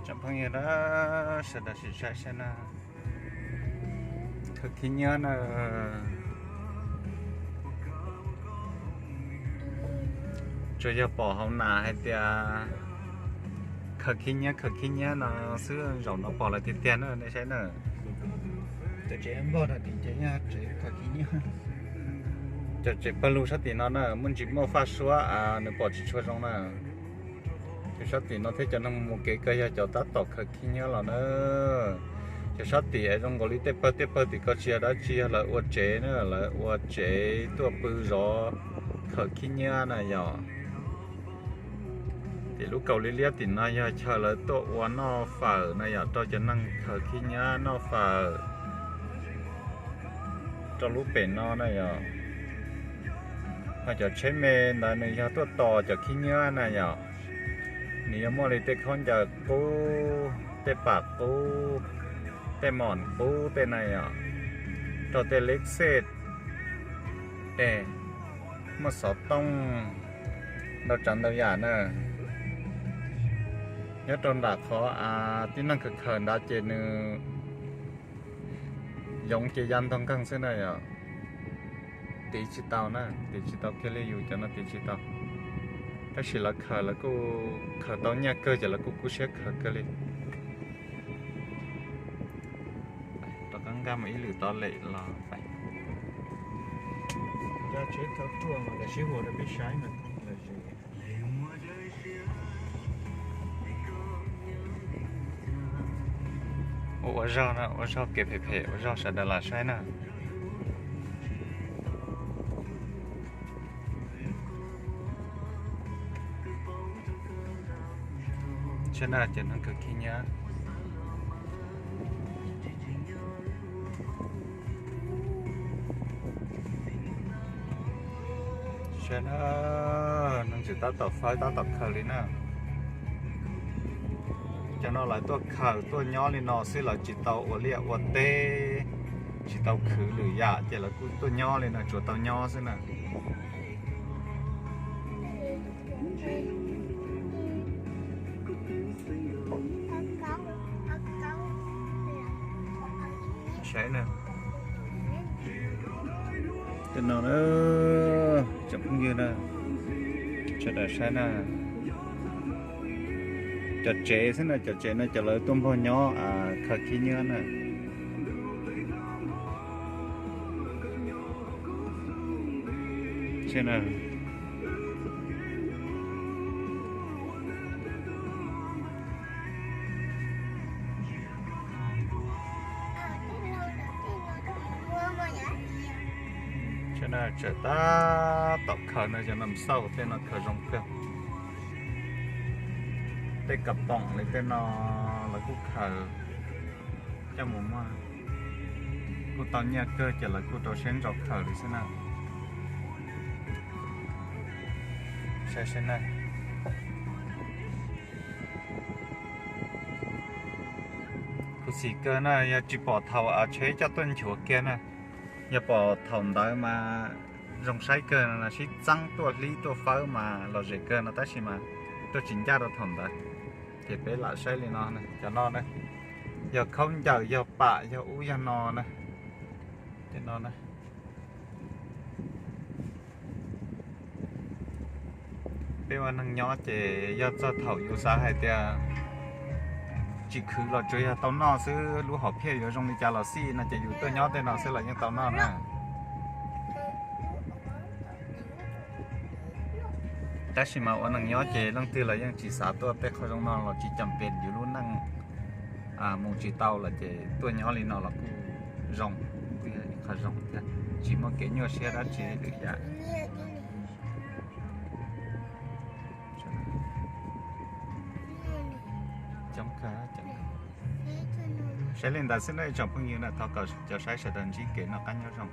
Phooj ywg na, sawv daws sim saib saib na, khaws khib nyiab na. Tsuas yog pom hauv nas hais tias khaws khib nyiab khaws khib nyiab no xwb, zaum no pom lawm tiag tiag na, nej saib na. Cov tsev pawg lug sab tim no na muaj ntsis muaj faj suab, nws pom tsis tshua zoo na. Cov sab tim no thiab cov neeg mus kev kawg yog cov tab tom khaws khib nyiab los na. Cov sab tim zoo nkaus li tej pawg tej pawg tim ko tsis yog dab tsi, yog lawv ua tsev na, lawv ua tsev tuaj pw zov khaws khib nyiab na yom. Tim lub kaus liab liab tim no yog chaw lawv tuaj ua noj fawm na yom, rau cov neeg khaws khib nyiab noj fawm rau lub pem no na yom. Ho cov tsheb me ntawd nws yog tuaj tos cov khib nyiab na yom. Nws yuav muaj li tej khaub ncaws qub, tej pam qub, tej mom qub tej na yom, rau tej leb xej, es muaj xov tooj ntau tsav ntau yam na. Nyob rau nram qhov tib neeg khaws khaws ntawd ces nws yoov ces ya ntog nkeeg xwb na yom. Tiv tsis tau na, tiv tsis tau kiag li, yus cov no tiv tsis tau. Tab sis lawv khaws, lawv kuj khaws tau nyiaj kawg ces lawv kuj kub siab khaws kawg li. Rov qab nkag mus ib lwm tod lem los pais. Ua, ua zog na, ua zog kev phem phem, ua zog sawv daws los saib na. Saib na, cov neeg khaws khib nyiab. Saib na, neeg tseem tab tom fawb tab tom khaws li na. Cov no lawv tuaj khaws tuaj nyob li no xwb, lawv tsis tau ua liaj ua teb, tsis tau khwv lwm yam ces lawv kuj tuaj nyob li no tsuas tau nyob xwb na. Saib na, tej no na, tsoom phooj ywg na, sawv daws saib na. Cov tsev xwb na, cov tsev no cov lawv tuaj npog nyob khaws khib nyiab na. Tseem tab tom khaws no, cov no xauj tej no khaws zoo kawg. Tej kas poom li tej no lawv kuj khaws coj mus muag, kuj tau nyiaj kawg ces lawv kuj rau siab ntso khaws li xwb na. Saib saib na. Khuv xim kawg na, yog tsis pom thaum tsheb coj tuaj nchuav kiag na, yog pom thaum ntawd mas zoo saib kawg no, sib txeeb tuaj hlib tuaj fawb mas lom zem kawg no, tab sis mas tuaj tsis ncaj rau thaum ntawd. Ces peb lam saib li no, cov no na, yog khaub ncaws, yog pam, yog ub yog no na. Tej no na. Peb ua neeg nyob ces yog txog thaum yus xav hais tias tsis khwv los tsuas yog tau noj xwb, lub hom phiaj yuav zoo li cas los xij no ces yus tuaj nyob tej no xwb los yeej tau noj na. Tab sis mas ua neeg nyob ces leej twg los yeej tsis xav tuaj tej qhov zoo no los tsis cam pes yus lub neej mus tsis tau lawm ces tuaj nyob li no los kuj zoo, kuj yog ib qho zoo thiab, tsis muaj kev nyuaj siab dab tsi lwm yam. Saib li ntawd xwb na ib tsoom phooj ywg na, thov kom cov saib sawv daws ntsib kev noj qab nyob zoo.